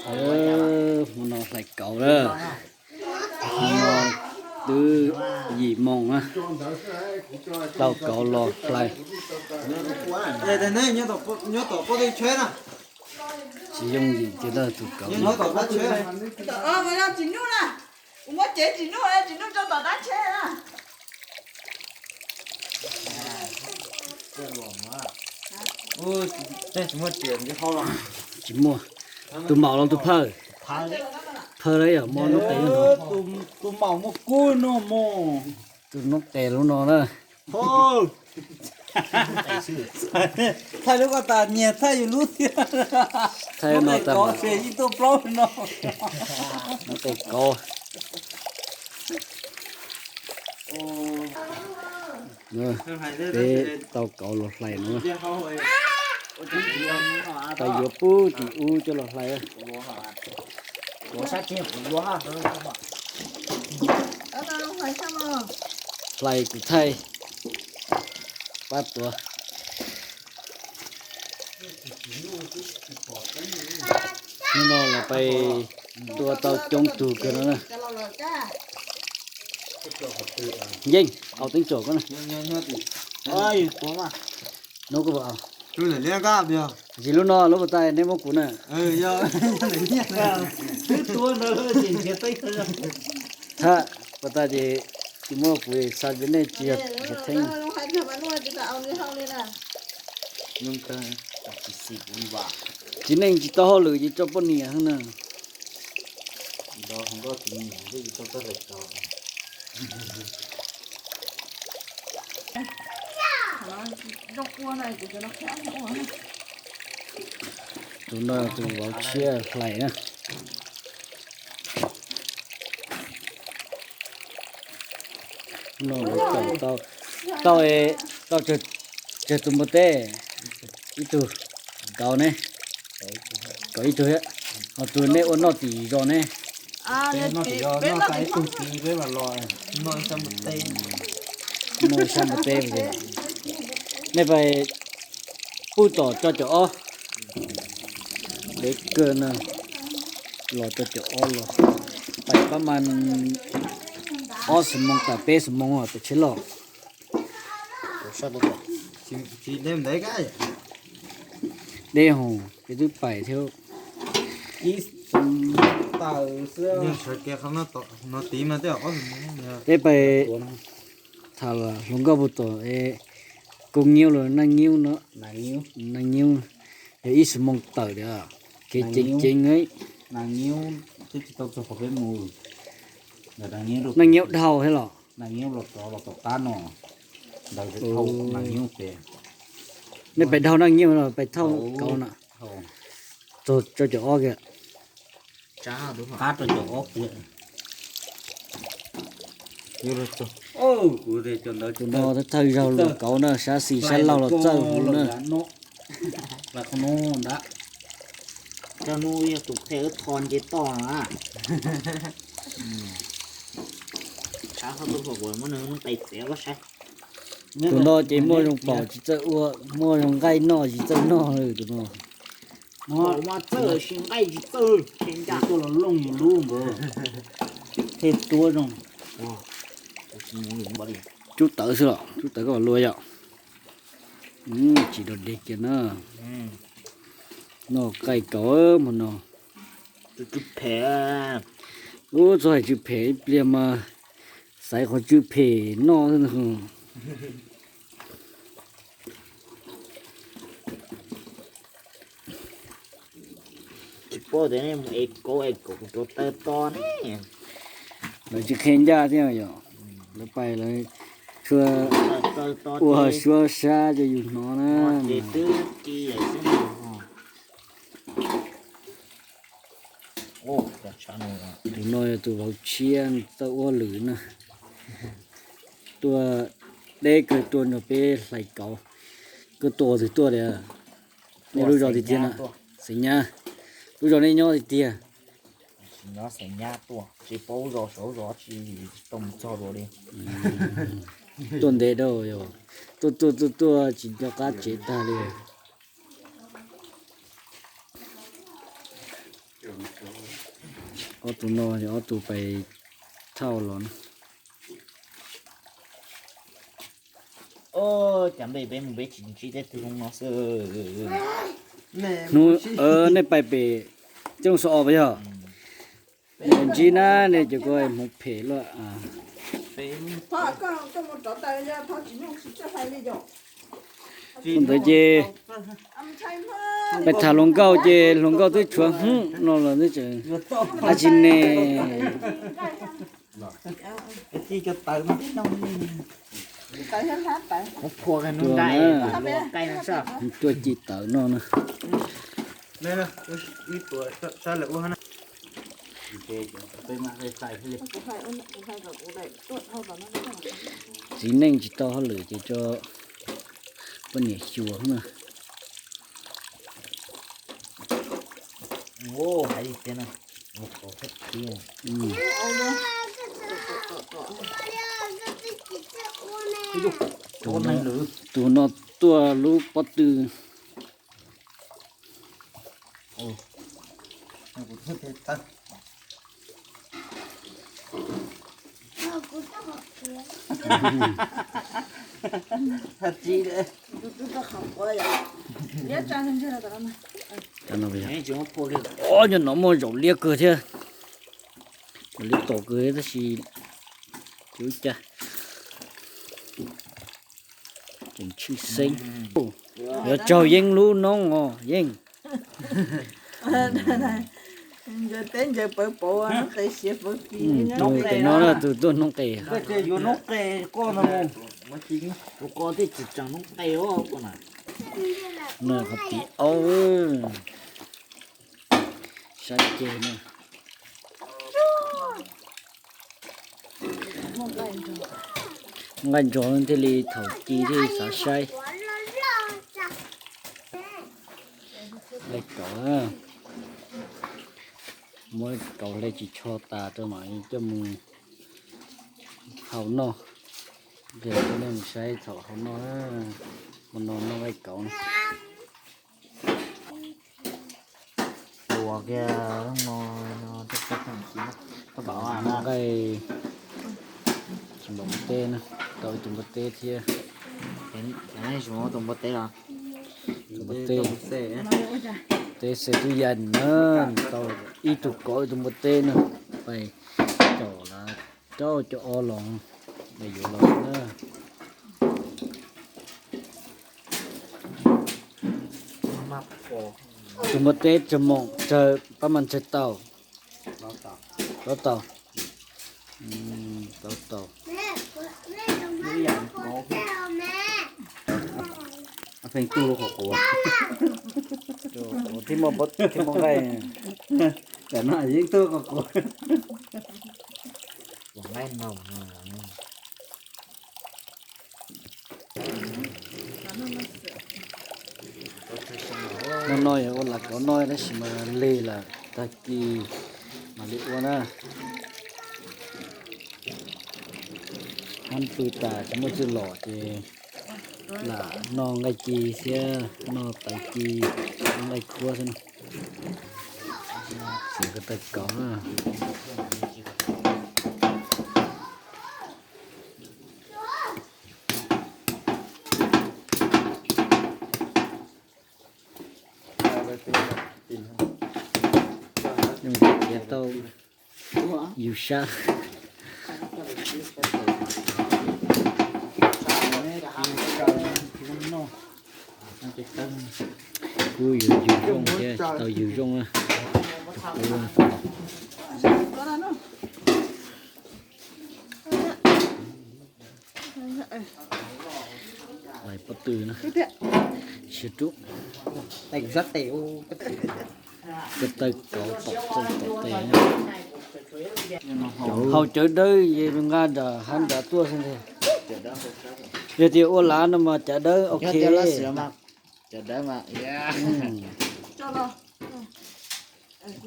Hmo no hlais kauv na. Hmo no twb yim moos na, tau kauv los hlais. Tsis yooj yim tiag tus kauv. Tsis nuj na, kuv muab cev tsis nuj, tsis nuj rau tom qab tsheb na. Tsis muaj. Tus maum los tus phawj? Phawj, yog muaj noob qes no. Tus maum muaj kub no mog. Tus noob qes lub no na. Thaij lub ko tas nyias thaij yus lub thiab. Thaij no tas ib tuaj plaub no. Noob qes kauv. Peb tau kauv los hlais no. Tau yuav pub tim ub coj los hlais. Hlais kuv thaij pab tuav. Hnub no lawv pais tua tau coob tug kawg no na. Yeej, au teeb tsom ko na. Hnub ko, tsis lub no lub puas tas nej muab kuv na. Thab, puas tas ces tsis muab kuv xa nej tsis yog theeb. Txiv neej tsis tau hauj lwm ces tso poj niam xwb na. Tus no tus vauv tshiab hlais na. No lawv tau, tau, tau tsawg tus npua teb? Ib tug. Kauv ne? Kauv ib tug thiab. Ho tus nej ua noj tim zos ne? Noj ib sab npua teb. Nej pais pub tom cov ob. Deb kawg na, los cov ob los. Pais pab mas ob xuab moos tawm peb xuab moos pem tsheb loj. Deb hoom, peb twb pais thiab. Peb pais tham hluas nkauj puag tom Koob Nyiub los Naj Nyiub no. Naj Nyiub, yog ib xuab moos tawm tiag, kev ceev ceev. Naj Nyiub dhau thiab los? Nej pais dhau Naj Nyiub los pais thauj kauv na? Txog rau cov ob kiag. Tus no thawj zaug luas kauv na, sab xis sab laug los txawj hu na. Tus no ces muaj zoo paum tsis txawj ua, muaj zoo nqaij noj tsis txawj noj tus no. Tuaj los looj yus lub npawg, thiaj tuab zoo. Tsub tawv xwb los, tsub tawv koj mam luas yom. Tsis dog dig kiag na. Noj qaij kauv hmo no. Ub, txog hais tsw phem ib pliag mas xaiv qhov tsw phem noj xwb. Tsis paub tias nej mus ev kauv es kauv rau taw to ne. Lawv tsis qhia ncaj thiab yom. Lawv pais lawv tsuas ua suab sab rau yus hnov na. Tus no yog tus vauv tshiab txawj ua lwm na. Tuaj deb kawg tuaj nrog peb hlais kauv. Koj tuaj twg tuaj tiag? Nej lub zos tiag tiag na? Xeem Nyab. Lub zos nej nyob tiag tiag? Tsis nyob Xeem Nyab tuaj, tsis paub zos saud zos tsis tau mus txog dua li. Tuaj ntev dau yog, tuaj tuaj tuaj tuaj tsis nco qab tsev tag li. Ob tug no yog ob tug pais thauj los na. Cov npe peb mus peb tsis ntsib tej tug zoo no xwb. Hnub nej pais pem Cooj Xo Os puas yog? Ntsib na, nej cov ko hmoov phem luaj. Hnub ntawd ces pais tham hluas nkauj ces hluas nkauj twb tshuav hwb no los twb tseem dab tsi ne. Tuaj ci tawv no na. Txiv neej tsis tau hauj lwm ces tso poj niam xyuas na. Tus no tuaj lub pob tw. Ob, nyob no muaj zaum liab kawg thiab. Zaum liab tom kawg tab sis ua cas tseem tshwj xeeb. Yuav raug Yeeb lub noob os Yeej. Tus no na tus tuaj noob qes. Tus ko thiaj tsis tseem noob qes os. No qhov tim aub. Saib ceg na. Nqaij nrog thiaj li thaum ci thiaj li xav saib. Nqaij kauv, muab kauv hle tsis tsho tas rau mam coj mus hau noj. Ces coj nej mus saib thaum hau noj, hmo no noj nqaij kauv. Tuav kiag no, nqaij tsis npaum npua teb na, tau ib tug npua teb thiab. Tus npua teb, teb xes tub yas na, tau ib tug kauv ib tug npua teb na, pais caum lawv rau cov o los, yuav los na. Tus npua teb tsawg moos tsawg pab mas tsawg tau? Plaub tau. Plaub tau. Pheej tug lub qhov quav. Thiab muaj nqaij. Tam no yeej tug qhov quav. Hmo no yog ua lam kauv noj tab sis mas lig lawm, tag kis mam li ua na. Hab pw tas tsis muaj twg los ces lam noj nqaij ci thiab noj tawv ci, noj nqaij khuab xwb na. Xim ko taw kauv na. Tau yus sab. Kuj yus yus zoo thiab tsis tau yus zoo na. Lais pob tw na. Siab rub. Ko taw kauv tom txoj tom tes. Haus cawv dawb ces nqa nram hav nrad tuaj xwb ntag. Yog tias ua lav no mas cawv dawb ok.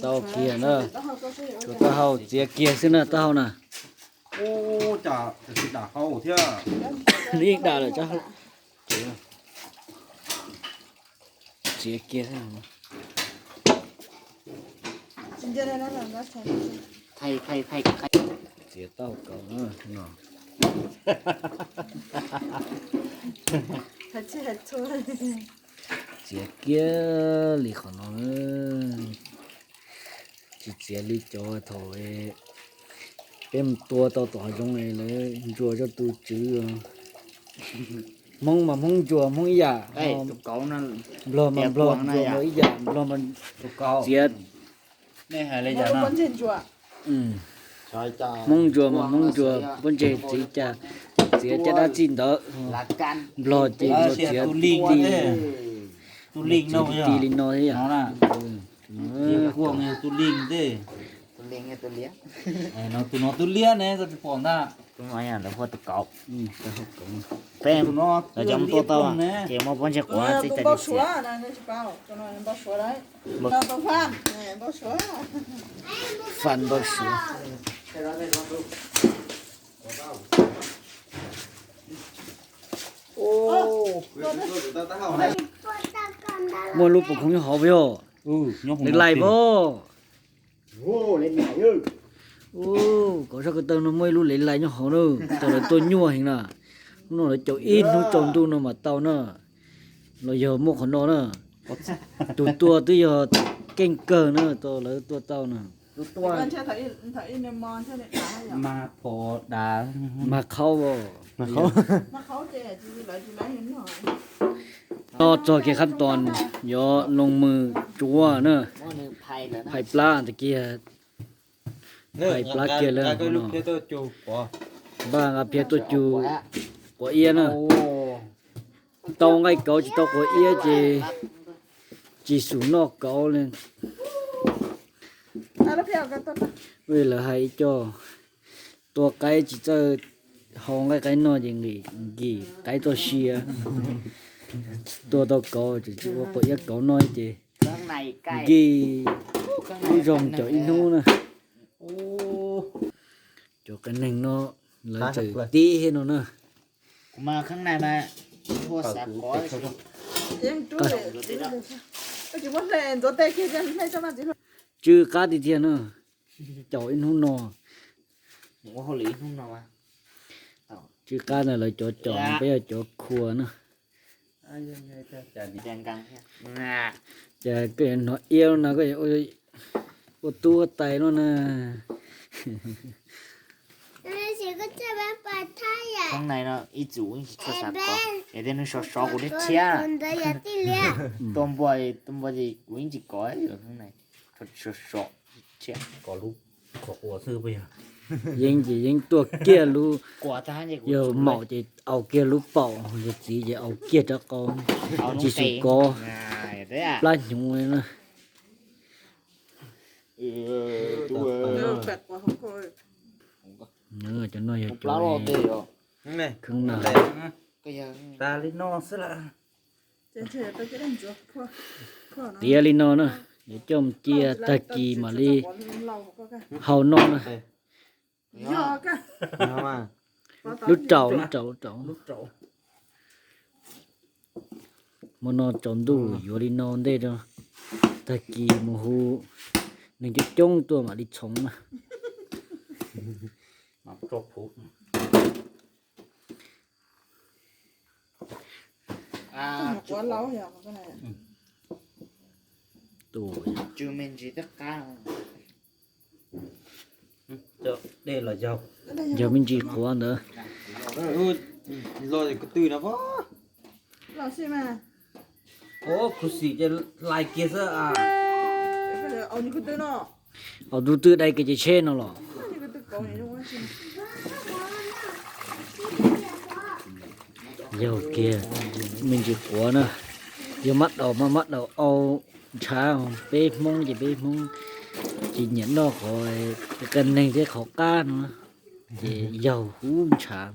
Tau kiag na. Tsuas taub hau txiav kiag xwb na, taub hau na. Yeej dam lawm, txiav kiag xwb. Txiav tau kauv no. Txiav kiag li qhov no. Tsis txiav li cov thaum peb mus tua tau tom hav zoov lawv ntsuas zoj tu tswv. Hmoob mas Hmoob ntsuas Hmoob ib yam, Nplog mas Nplog ntsuas Nplog ib yam, Nplog mas txiav. Hmoob ntsuas mas Hmoob ntsuas pob ntseg txiav cas, txiav caj dab txij ntawd. Nplog ces Nplog txiav ti ti li no thiab yom. Tus no tu liab ne, koj tsis pom ntag. Tus no yog lawv hu ua tus kauv. Peb cov mus tua tau ces muab pob ntseg quav txij tas txiav. Faj npau suav. Muaj lub puas khoom nyob hauv puas yog? Lev lais pob. Kauv sab ko taw no muaj ib lub lev lais nyob hauv na, tau lawv tuaj nyuaj heev na. Hnub no lawv caum ib hnub tsaus ntuj no mas tau na. Los yog muaj qhov no na, tus tua twb yog keej kawg na, tau lawv tua tau na. Mas phom dav, mas qhaub. No txog kiag qhab tos yuav loo mws tsuav na, phais plab tag kiag, phais plab kiag lawm. Npaj nqa phiab tuaj cug quav iab na. Tau nqaij kauv tsis tau quav iab ces tsis xum noj kauv li. Lawv hais ib co tua qaib tsis txawj hau nqaij qaib noj ces nkim qaib txoj sia. Tua tau kauv tseem tsis ua quav iab kauv noj ces nkim lub zog caum ib hnub na. Cov qias neeg no lawv tseem tib thiab no na. Tsw qab tiag tiag na, caum ib hnub no. Tsw qab ntawd lawv cov caum, peb yog cov khua na. Cas koj yuav hnov iab no koj yuav ua tub ua tais no na. Ib txwm tsis tshua xav kov, es tej neeg sov sov kuv thiab thiab. Tua npua, tua npua ces kuv yeej tsis kov, sov sov thiab. Yeeb ces yeeb tuaj kiag lub, yog maum ces aus kiag lub paum, yog txiv ces aus kiag rab qau, tsis xum kov, plab hnyuv li na. Cov no yog cov kheeb na. Tiav li no na, yuav coj mus cia tag kis mam li hau noj na. Lub raum, lub raum, lub raum. Hmo no tsaus ntuj yuav li no ntej, tag kis mus hu neeg coob coob tuaj mam li txhoov na. Yog me ntsis quav ntawd. Khuv xim ces hlais kiag xwb. Aus tus twg dai kiag ces tsheb no los. Yog kiag me ntsis quav na, yog mab daum mas mab daum au ntshav, peb Hmoob ces peb Hmoob tsis nyiam noj qhov qias neeg thiab qhov qab no, ces yaug huv ntshav.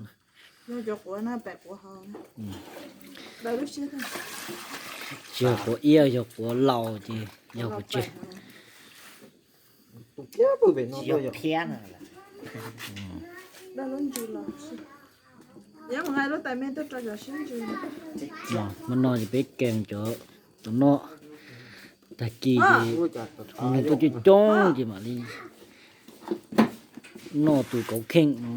Tsis yog quav iab, yog quav laus ces yog quav tseg. Hmo no ces peb kees cov tus no, Tag kis ces nws tuaj coob coob ces mam li noj tus kauv kheej no.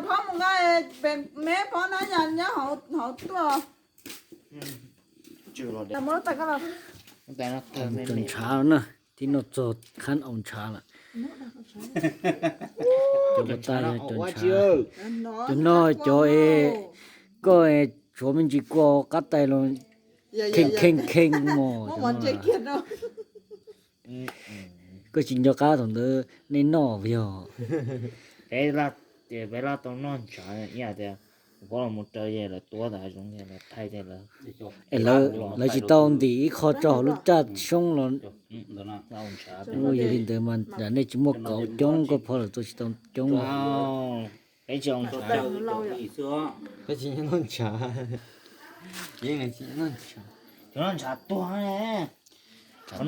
Phob mus nqa, me phob na yog nyob hauv tuaj. Ntshav na, tib noj txog khab au ntshav lawm. Cov no cov es koj tshuav me ntsis kua qab tais los kheej kheej kheej mos. Koj tsis nco qab thaum ntawd nej noj yog. Peb laj tau noj ntshav ib yam tias phob los mus raws es lawv tuav tas zoov es lawv thaij tias lawv, lawv tsis tau ntim ib qho tso hauv lub raj soob los. Yog li ntawd mas nram nej tsis muaj kauv coob, koj phob lawv tuaj tsis tau coob. Peb tsis noj ntshav. Cov noj ntshav tuag, cov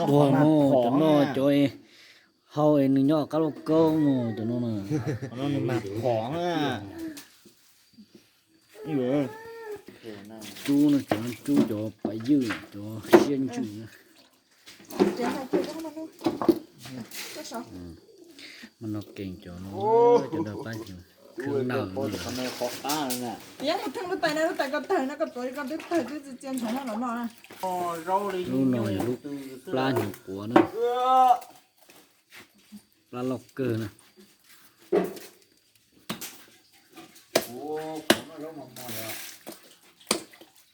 noj cov hau es nws nyob qab lauj kaub no, cov no na. Nws mas phom na. Rub no, cov rub cov paj ywj, cov siab ntsws na. Mas no kees cov no, cov dawb pab khwv nawm. Lub no yog lub plab hnyuv quav na. Plab loj kawg na.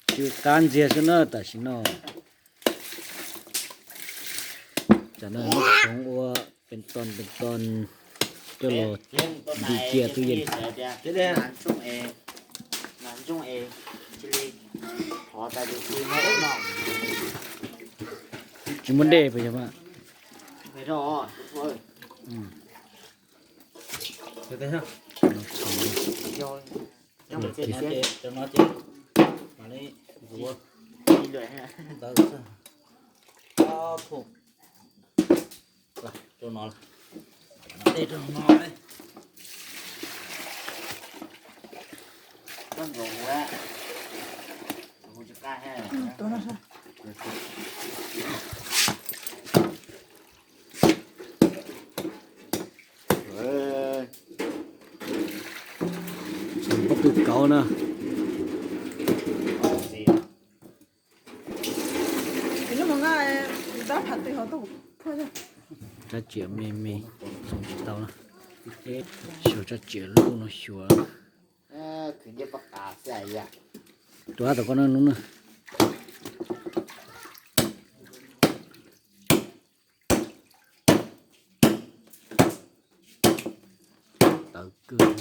Tsw qab ntxiag xwb na tam sim no. Tam no muab khoov ua pes ton pes ton coj los ntim cia tub yees. Tsis muaj dej puas yog mas? Pob tw kauv na. Rab txiam me me, xyuas tsis tau na. Xyuas rab txiam lub no xyuas. Tus ab tom koj no nub na. Tawv kawg.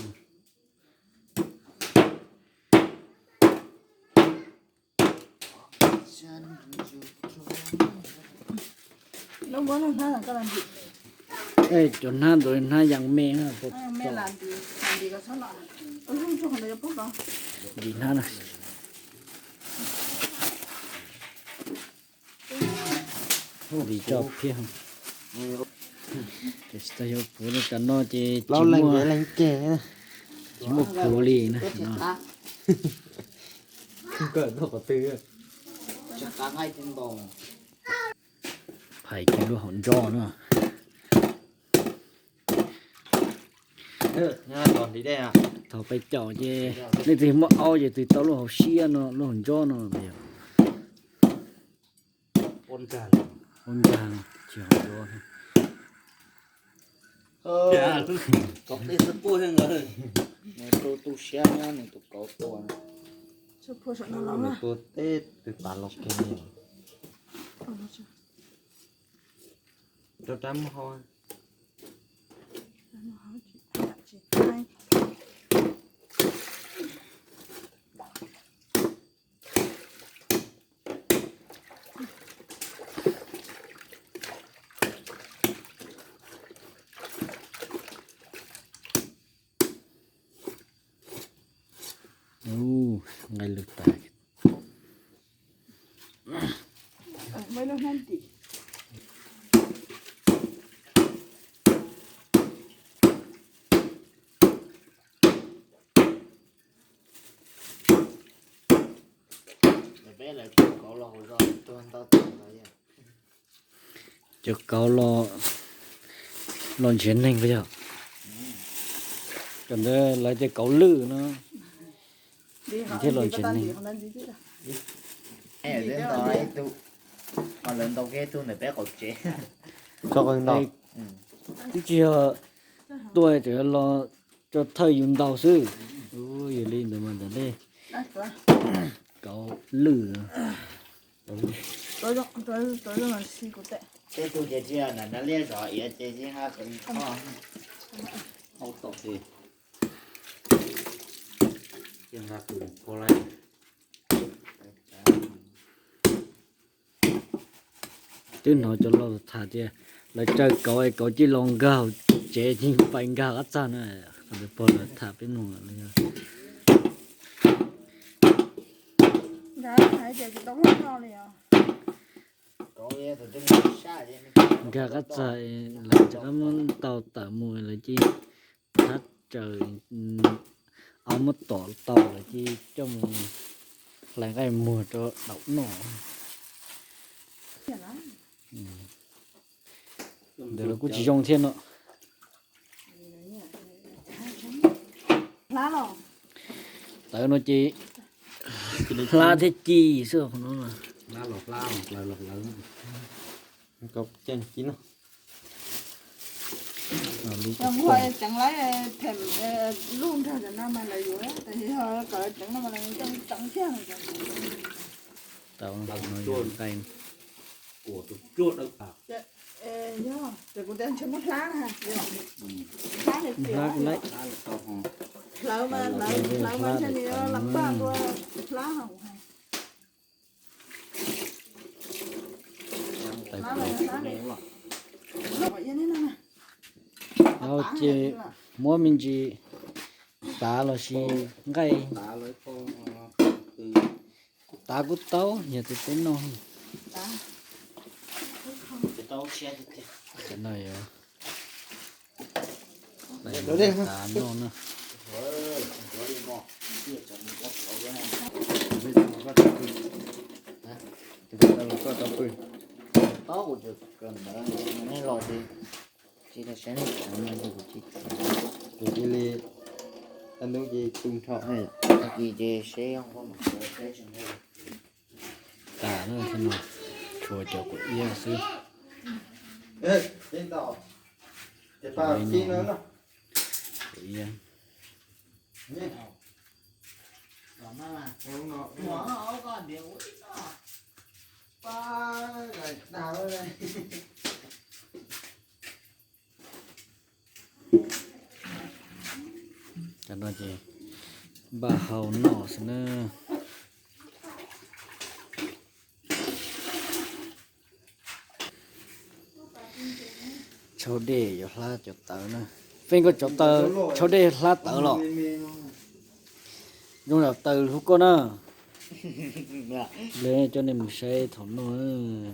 Cov hnab ntawd hnab yas me na. Ntim hnab na. Ntim tso phiab. Ces tsis tau yuav puv no, cov no ces tsis muaj, tsis muaj puv li na. Phais kiag lub hauv ntso na. Thaum pais caum ces leej twg muaj aub ces twg tau lub hauv siab no, lub hauv ntso no. Ua nkag tsis hauv ntso. Nws tu siab nyob nws tus kauv tua. Nws tua teb twg tas los kiag li. Rau rab muag hau. Ub, nqaij lwg tas. Peb lawv cov kauv los hauv zos tuag ntau tag los yog. Cov kauv los, los nrhiav neeg puas yog? Cov ntawd lawv tias kauv lwj no, thiaj los nrhiav neeg. Twb ntaus ib tug, ho lawv ntaus kiag ib tug ntawm peb qaum tsev. Twb tsis yog tuaj tseem los tso thawj yus ntaus xwb. Ua yog li ntawd mas ntawm nej kauv lwj. Tej tug ces tsis yog na liaj zov iav ces tsis nqa qws kho. Hau tom ces tsis nqa qws kho lawm. Twb hnov cov laus tham tias lawv tsaws kauv es kauv cia li los nkag hauv tsev, cia li pais nkag qab txag na. Qhov ntawd pog lawv tham peb mloog lawm. Nkag qab txag, lawv rov qab muab tau tawm mus, lawv cia li thab tsaws, ob muab tom tau lawv cia li coj mus hlais nqaij muag rau daum noj. Ntawd los kuj tsis zoo thiab no. Tawv no ces hlab thiab ci xwb qhov no. Ceev lawv them lub nrog cov no mas lawv yuav, tab sis ho kom lawv ceev ceev thiab. Tau no yog nqaij. Yog ces kuv tias ntshe muab hlab na, hlab li tias hlab mas hlawv mas ntshe nws lam paj tua hlab hauv. Ces muab me ntsis tav los sis nqaij. Kuv tav kuj tau, yog tias peb noj. Cov no yog tav noj na. Kuv cia li, tag ntuj ces tu nrho. Tag kis ces seb. Tas no, tshuav cov kuv iab xwb. Kuv iab. Cov no ces npaj hau noj xwb na. Tsau dej yuav hlab cov tawv na. Feej, koj tsau dej hlab tawv los? Zoo yam tawv hlub koj na. Li coj nej mus saib thaum noj.